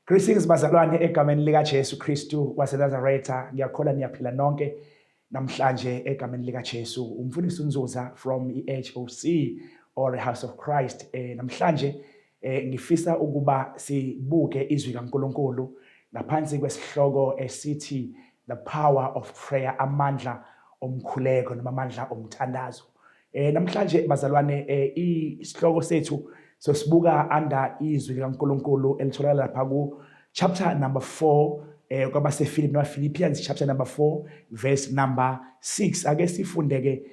Greetings bazalwane egameni lika Jesu Kristu waseNazaretha. Ngiyakholwa niyaphila nonke namhlanje egameni lika Jesu. Umfundisi uNzuza from iHOC or House of Christ. Namhlanje ngifisa ukuba sibuke izwi kaNkulunkulu ngaphansi kwesihloko esithi the power of prayer, amandla omkhuleko noma amandla omthandazo. Namhlanje bazalwane, isihloko sethu sosibuka under izwi likaNkulunkulu elitholakala lapha ku chapter number 4 kwabaseFilipi noma Philippians chapter number 4 verse number 6. Ake sifunde ke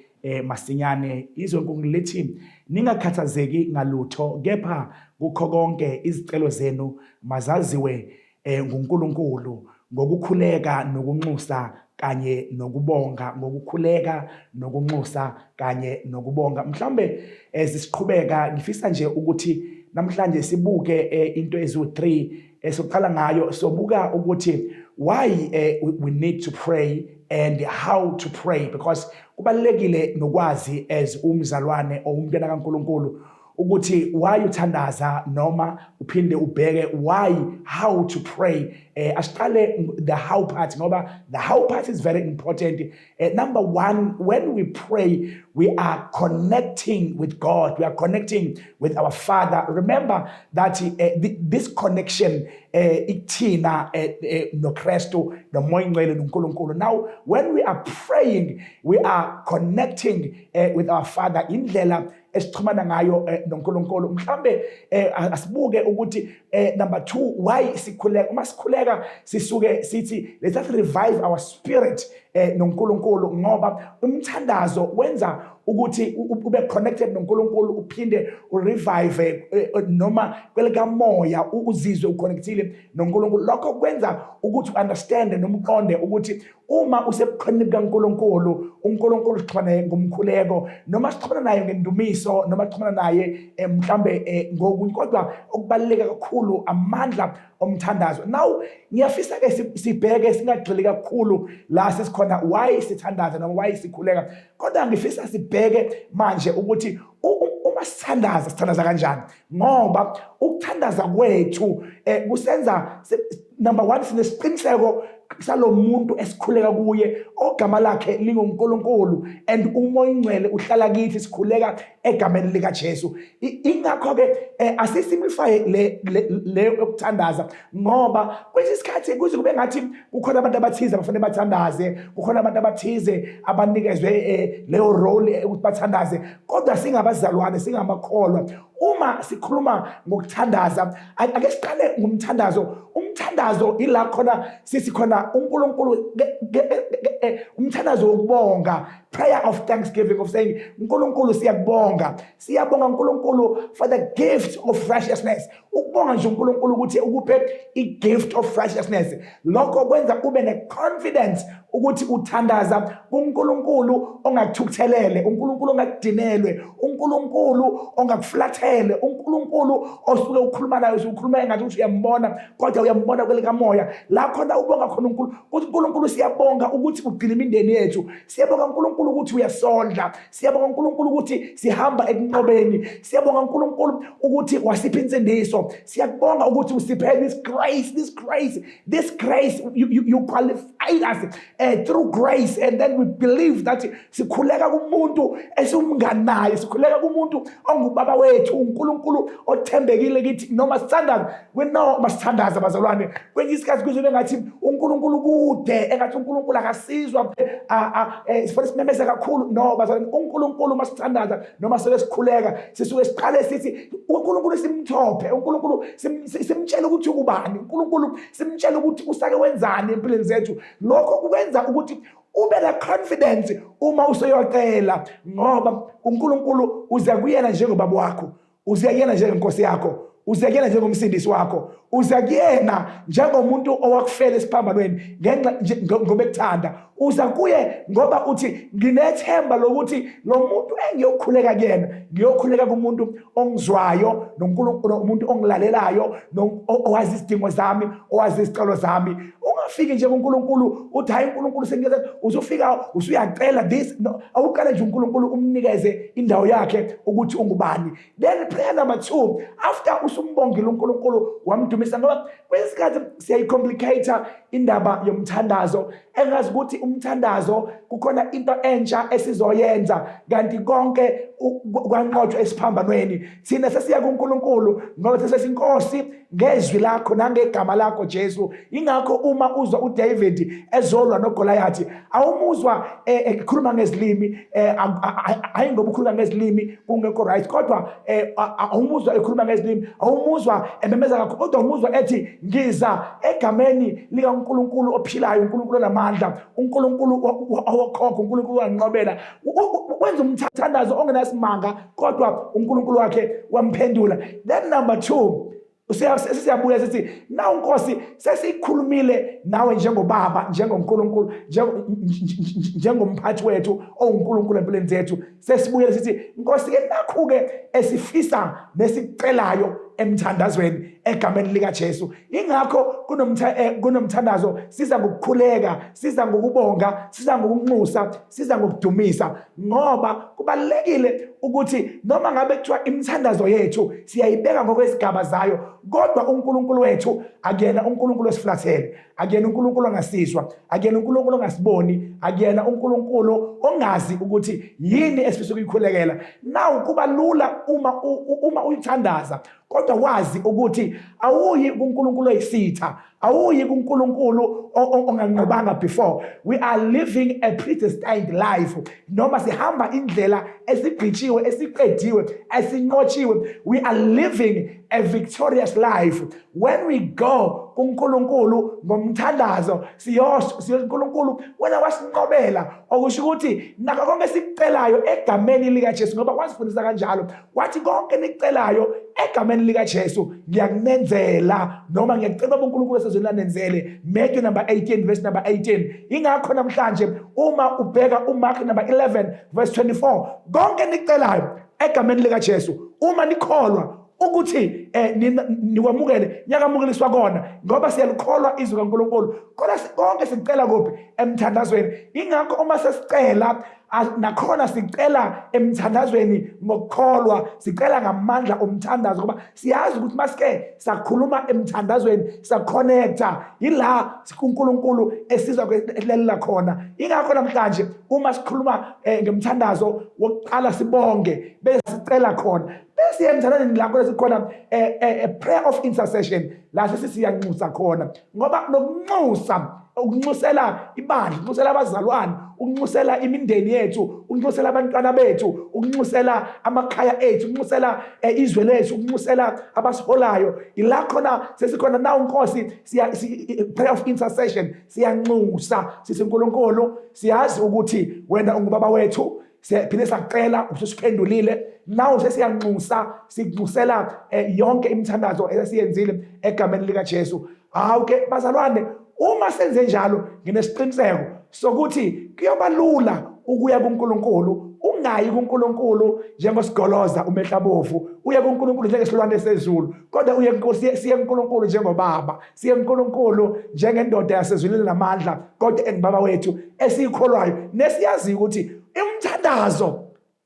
masinyane. Izwi leNkulunkulu lithi, "Ningakhathazeki ngalutho, kepha kukho konke izicelo zenu mazaziwe nguNkulunkulu ngokukhuleka nokunxusa kanye nokubonga, ngokukhuleka nokunxusa kanye nokubonga." Mhlawumbe siqhubeka, ngifisa nje ukuthi namhlanje sibuke into eziwu3 esoqala ngayo. Sobuka ukuthi why we need to pray and how to pray, because kubalulekile nokwazi as umzalwane or umntwana kaNkulunkulu ukuthi why uthandaza, noma uphinde ubheke why, how to pray. Asiqale the how part, ngoba the how part is very important. Number 1, when we pray, we are connecting with God, we are connecting with our Father. Remember that this connection ikuthina noKristu, noMoya Ingcwele, noNkulunkulu. Now when we are praying, we are connecting with our Father, indlela esixhumana ngayo noNkulunkulu. Mhlambe asibuke ukuthi number 2, why sikhuleka. Uma sikhuleka, sisuke sithi let us revive our spirit noNkulunkulu, ngoba umthandazo wenza ukuthi ube connected noNkulunkulu, uphinde urevive noma kwelikamoya, uzizwe uconnectile noNkulunkulu. Lokho kwenza ukuthi uunderstand noma uqonde ukuthi uma usebukhoneni bukaNkulunkulu, uNkulunkulu sixhumana naye ngomkhuleko, noma sixhumana naye ngendumiso, noma sixhumana naye mhlambe ngokunye, kodwa okubaluleke kakhulu amandla omthandazo. Now ngiyafisa ke sibheke, singagxili kakhulu la sesikhona, why sithandaza noma why sikhuleka, kodwa ngifisa sibheke manje ukuthi uma sithandaza, sithandaza kanjani, ngoba ukuthandaza kwethu kusenza number 1 sinesiqiniseko salomuntu esikhuleka kuye ogama lakhe linguNkulunkulu, and uMoya Ingcwele uhlala kithi. Sikhuleka egameni lika Jesu. Ingakho ke asisimplify le yokuthandaza, ngoba kwesinye isikhathi kuze kube ngathi kukhona abantu abathize abafanele bathandaze, kukhona abantu abathize abanikezwe leyo role ukuthi bathandaze. Kodwa singabazalwane, singamakholwa, uma sikhuluma ngokuthandaza, ake siqale ngomthandazo. Umthandazo ila khona sithi khona uNkulunkulu, umthandazo wokubonga, prayer of thanksgiving, of saying, "uNkulunkulu, siyakubonga, siyabonga uNkulunkulu for the gift of righteousness." Ukubonga nje uNkulunkulu ukuthi ukuphe i-gift of righteousness, lokho kwenza ube ne-confidence ukuthi uthandaza kuNkulunkulu ongakuthukuthelele, uNkulunkulu ongakudinelwe, uNkulunkulu ongakuflathele, uNkulunkulu osuke ukhuluma naye, usukhuluma engathi ukuthi uyambona, kodwa uyambona kwelikamoya. La khona ubonga khona uNkulunkulu ukuthi, "uNkulunkulu, siyabonga ukuthi ugcina imindeni yethu, siyabonga uNkulunkulu ukuthi uyasondla, siyabonga uNkulunkulu ukuthi sihamba ekunqobeni, siyabonga uNkulunkulu ukuthi wasipha insindiso, siyakubonga ukuthi usiphe this grace, this grace, this grace. You qualified us through grace." And then we believe that sikhuleka kumuntu esumngani naye, sikhuleka kumuntu ongubaba wethu, uNkulunkulu othembekile kithi. Noma sithandaza, we know masithandaza bazalwane, kwenye isikhathi kuzobe ngathi uNkulunkulu kude, engathi uNkulunkulu akasizwa, sifanele simemeze kakhulu. No bazalwane, uNkulunkulu masithandaza noma sike sikhuleka, sisuke siqale sithi uNkulunkulu simthophe, uNkulunkulu simtshele ukuthi ukubani, uNkulunkulu simtshele ukuthi usake wenzani empilweni zethu. Lokho kukwenza ukuthi ube na confidence uma useyocela, ngoba uNkulunkulu uza kuyena njengobaba wakho, uza kuyena njengenkosi yakho, uza kuyena njengomsindisi wakho, uza kuyena njengomuntu owakufela esiphambanweni ngenxa ngoba ekuthanda. Uza kuye ngoba uthi nginethemba lokuthi lo muntu engiyokhuleka kuyena, ngiyokhuleka kumuntu ongizwayo noNkulunkulu, umuntu ongilalelayo, owazi izidingo zami, owazi izicelo zami. Ungafiki nje kuNkulunkulu uthi, "Hayi uNkulunkulu, sengiyeza." Usufika usuyacela this. No, awuqale nje uNkulunkulu umnikeze indawo yakhe ukuthi ungubani. Then prayer number 2, after usumbongile uNkulunkulu, wamdumisa, ngoba kwesikhathi siyayicomplicate indaba yomthandazo, engazi ukuthi umthandazo kukhona into entsha esizoyenza, kanti konke kwanqotshwa esiphambanweni. Thina sesiya kuNkulunkulu ngoba sesesinkosi ngezwi lakho nangegama lakho Jesu. Ingakho uma uzwa uDavid ezolwa noGoliath, awumuzwa ekhuluma ngezilimi, hayi ngoba ukhuluma ngezilimi kungekho right, kodwa awumuzwa ekhuluma ngezilimi, awumuzwa ememeza kakhulu, kodwa umuzwa ethi, "Ngiza egameni likaNkulunkulu ophilayo, uNkulunkulu onamandla, uNkulunkulu wokhokho, uNkulunkulu wanqobela." Wenza umthandazo ongenasimanga, kodwa uNkulunkulu wakhe wamphendula. Then number 2, sesiyabuya sithi, "Nawu Nkosi, sesikhulumile nawe njengobaba, njengoNkulunkulu, njengomphathi wethu owuNkulunkulu empilweni zethu." Sesibuyele sithi, "Nkosi ke, nakhu ke esifisa nesicelayo emthandazweni egameni lika Jesu." Ingakho kunomthandazo siza ngokukhuleka, siza ngokubonga, siza ngokunxusa, siza ngokudumisa, ngoba kubalekile ukuthi noma ngabe kuthiwa imithandazo yethu siyayibeka ngokwezigaba zayo, kodwa uNkulunkulu wethu akuyena uNkulunkulu osiflathele, akuyena uNkulunkulu ongasizwa, akuyena uNkulunkulu ongasiboni, akuyena uNkulunkulu ongazi ukuthi yini esifisa ukuyikhulekela. Nawu kuba lula uma uyithandaza kodwa wazi ukuthi awuyi kuNkulunkulu oyisitha, awuyi kuNkulunkulu onganqobanga before. We are living a predestined life, noma sihamba indlela esigqitshiwe, esiqediwe, esinqotshiwe. We are living a victorious life. When we go kuNkulunkulu ngomthandazo, siyosho siyo, "Nkulunkulu, wena wasinqobela," okusho ukuthi nakho konke esikucelayo egameni likaJesu, ngoba wasifundisa kanjalo, wathi, "Konke nikucelayo egameni likaJesu ngiyakunenzela," noma, "Ngiyacela uNkulunkulu osezulwini anenzele." Matthew number 18 verse number 18. Ingakho namhlanje uma ubheka uMark number 11 verse 24, konke nikucelayo egameni likaJesu, uma nikholwa ukuthi nikwamukele, niyakamukeliswa kona, ngoba siyalikholwa izwi kaNkulunkulu. Kodwa konke sicela kuphi? Emthandazweni. Ingakho uma sesicela nakhona sicela emthandazweni ngokukholwa, sicela ngamandla omthandazo, ngoba siyazi ukuthi masike sakhuluma emthandazweni, saconnecta, yila uNkulunkulu esizwa kwehlelela khona. Ingakho namhlanje uma sikhuluma ngemthandazo wokuqala, sibonge bese sicela khona, bese emthandazweni la khona sikhona a prayer of intercession, la sesiyanxusa khona, ngoba nokunxusa, ukunxusela ibandla, ukunxusela abazalwane, ukunxusela imindeni yethu, ukunxusela abantwana bethu, ukunxusela amakhaya ethu, ukunxusela izwe lethu, ukunxusela abasiholayo, ila khona sesikhona nawu Nkosi, siya prayer of intercession, siyanxusa sithi, "Nkulunkulu, siyazi ukuthi wena ungubaba wethu, siphinde sakucela, ususiphendulile. Nawu sesiyanxusa, sikunxusela yonke imithandazo esiyenzile egameni likaJesu." Hawu ke bazalwane, uma senze njalo, nginesiqiniseko sokuthi kuyoba lula ukuya kuNkulunkulu. Ungayi kuNkulunkulu njengosigoloza umehlabovu, uye kuNkulunkulu njengesilwane sezulu, kodwa uye siye kuNkulunkulu njengobaba, siye kuNkulunkulu njengendoda yasezulwini namandla, kodwa engibaba wethu esiyikholwayo nesiyaziyo ukuthi umthandazo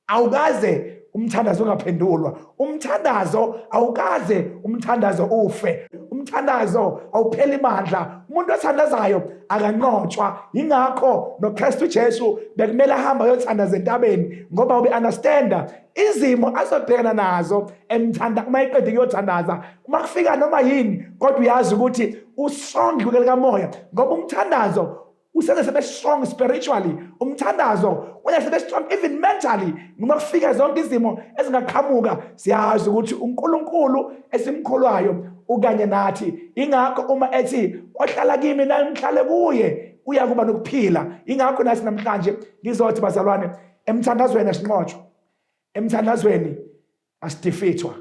awukaze umthandazo ungaphendulwa, umthandazo awukaze umthandazo ufe, umthandazo awupheli mandla. Umuntu othandazayo akanqotshwa. Ingakho noKristu Jesu bekumele ahambe ayothandaza entabeni, ngoba ube understanda izimo azobhekana nazo emthanda. Uma eqede kuyothandaza, uma kufika noma yini, kodwa uyazi ukuthi ustrong kwelikamoya, ngoba umthandazo usenze sibe strong spiritually, umthandazo wenza sibe strong even mentally. Noma kufika zonke izimo ezingaqhamuka, siyazi ukuthi uNkulunkulu esimkholwayo ukanye nathi. Ingakho uma ethi, "Ohlala kimi nami ngihlale kuye, uya kuba nokuphila." Ingakho nathi namhlanje ngizothi, bazalwane, emthandazweni asinqotshwa, emthandazweni asidefeatwa,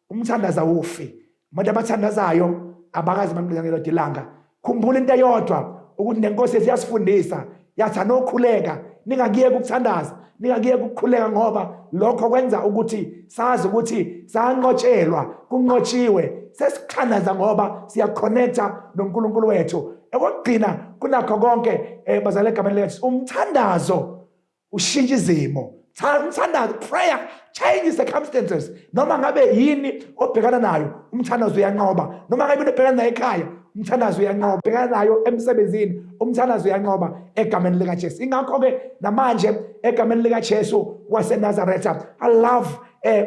umthandazo awufi. Abantu abathandazayo abakaze banqobe ngelodwa ilanga. Khumbula into eyodwa, ukuthi nenkosi yethu iyasifundisa. Yathi anokhuleka, ningakuyeka ukuthandaza, ningakuyeka ukukhuleka, ngoba lokho kwenza ukuthi sazi ukuthi sanqotshelwa, kunqotshiwe. Sesithandaza ngoba siyaconnecta noNkulunkulu wethu. Ekugcina kunakho konke, bazalwane, egameni likaJesu, umthandazo ushintsha izimo. Umthandazo, prayer changes circumstances. Noma ngabe yini obhekana nayo, umthandazo uyanqoba. Noma ngabe into obhekana nayo ekhaya, umthandazo uyanqoba. Ubhekana nayo emsebenzini, umthandazo uyanqoba egameni likaJesu. Ingakho-ke namanje egameni likaJesu waseNazaretha, I love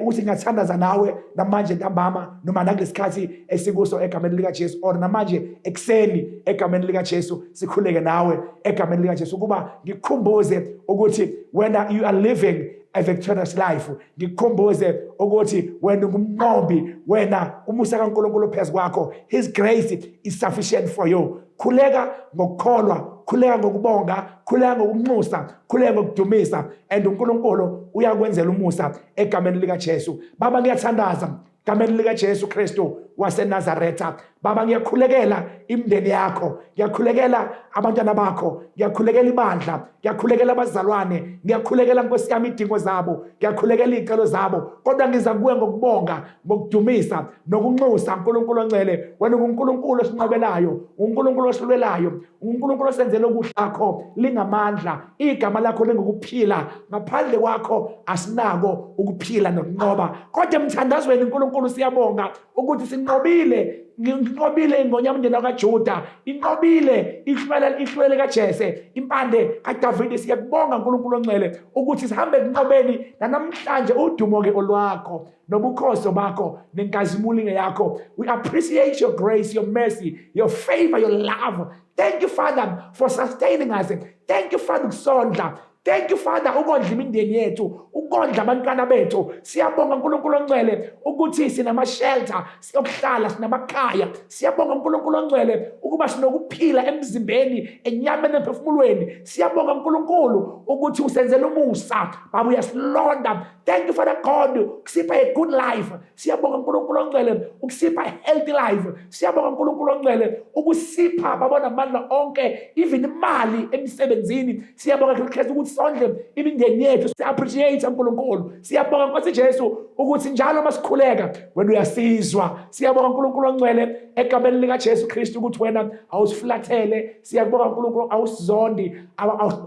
ukuthi ngingathandaza nawe namanje ntambama noma nakulesikhathi esikuso egameni likaJesu, or namanje ekuseni egameni likaJesu, sikhuleke nawe egameni likaJesu, ukuba ngikukhumbuze ukuthi wena you are living a victorious life. Ngikukhumbuze ukuthi wena ungumnqobi, wena umusa kaNkulunkulu phezu kwakho. His grace is sufficient for you. Khuleka ngokukholwa, khuleka ngokubonga, khuleka ngokunxusa, khuleka ngokudumisa, and uNkulunkulu uyakwenzela umusa egameni likaJesu. Baba, ngiyathandaza egameni likaJesu Kristu waseNazaretha. Baba, ngiyakhulekela imindeni yakho, ngiyakhulekela abantwana bakho, ngiyakhulekela ibandla, ngiyakhulekela abazalwane, ngiyakhulekela, Nkosi yami, idingo zabo, ngiyakhulekela iy'celo zabo. Kodwa ngiza kuwe ngokubonga, ngokudumisa nokunxusa. uNkulunkulu ongcwele, wena unguNkulunkulu osinqobelayo, uNkulunkulu osilwelayo, uNkulunkulu osenzela okuhle. Lakho lingamandla, igama lakho lingukuphila. Ngaphandle kwakho asinako ukuphila nokunqoba. Kodwa emthandazweni, uNkulunkulu, siyabonga ukuthi sinqobile. Nginqobile ingonyama, umndeni kaJuda, inqobile ihlwele, ihlwele kaJese, impande kaDavide. Siyakubonga, uNkulunkulu ongcwele, ukuthi sihambe ekunqobeni nanamhlanje. Udumo ke olwakho, nobukhosi bakho, nenkazimulo yakho. We appreciate your grace, your mercy, your favor, your love. Thank you, Father, for sustaining us. Thank you, Father, ukusondla. Thank you, Father, ukondla imindeni yethu, ukondla abantwana bethu. Siyabonga, uNkulunkulu ongcwele, ukuthi sinama-shelter siyokuhlala, sinamakhaya. Siyabonga, uNkulunkulu ongcwele, ukuba sinokuphila emzimbeni, enyameni, emphefumulweni. Siyabonga, uNkulunkulu, ukuthi usenzela umusa. Baba, uyasilonda. Thank you, Father God, ukusipha a good life. Siyabonga, uNkulunkulu ongcwele, ukusipha a healthy life. Siyabonga, uNkulunkulu ongcwele, ukusipha babona amandla onke, even imali emsebenzini. Siyabonga, Kristu, ukuthi sondle imindeni yethu. Si-appreciate uNkulunkulu. Siyabonga, Nkosi Jesu, ukuthi njalo masikhuleka wena uyasizwa. Siyabonga, uNkulunkulu ongcwele, egameni likaJesu Kristu, ukuthi wena awusifulathele. Siyabonga, uNkulunkulu, awusizondi,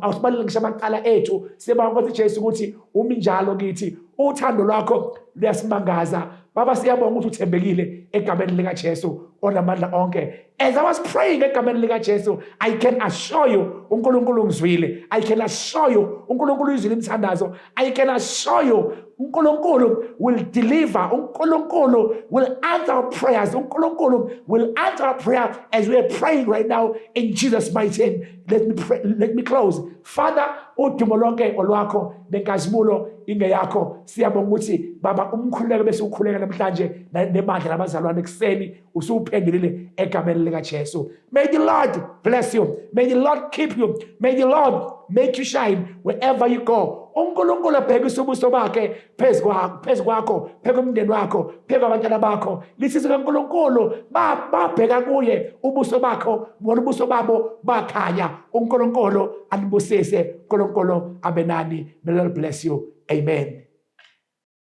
awusibaleli ngisho amacala ethu. Siyabonga, Nkosi Jesu, ukuthi umi njalo kithi, uthando lwakho luyasimangaza. Baba, siyabonga ukuthi uthembekile egameni likaJesu onamandla onke. As I was praying egameni likaJesu, I can assure you uNkulunkulu ngizwile. I can assure you uNkulunkulu uyizwile imithandazo. I can assure you uNkulunkulu will deliver. uNkulunkulu will answer our prayers. uNkulunkulu will answer our prayer as we are praying right now in Jesus' mighty name. Let me pray, let me close. Father, udumo lonke olwakho, nenkazimulo ingeyakho. Siyabonga ukuthi, Baba, umkhuleko bese ukhuleka namhlanje nebandla labazalwane ekuseni usuwuphendulile egameni likaJesu. May the Lord bless you. May the Lord keep you. May the Lord make you shine wherever you go. UNkulunkulu abhekise ubuso bakhe phezu kwakho, phezu kwakho, phezu komndeni wakho, phezu kwabantwana bakho. Lisisi kaNkulunkulu babheka kuye, ubuso bakho bona, ubuso babo bakhanya. UNkulunkulu anibusise, uNkulunkulu abe nani. May the Lord bless you. Amen.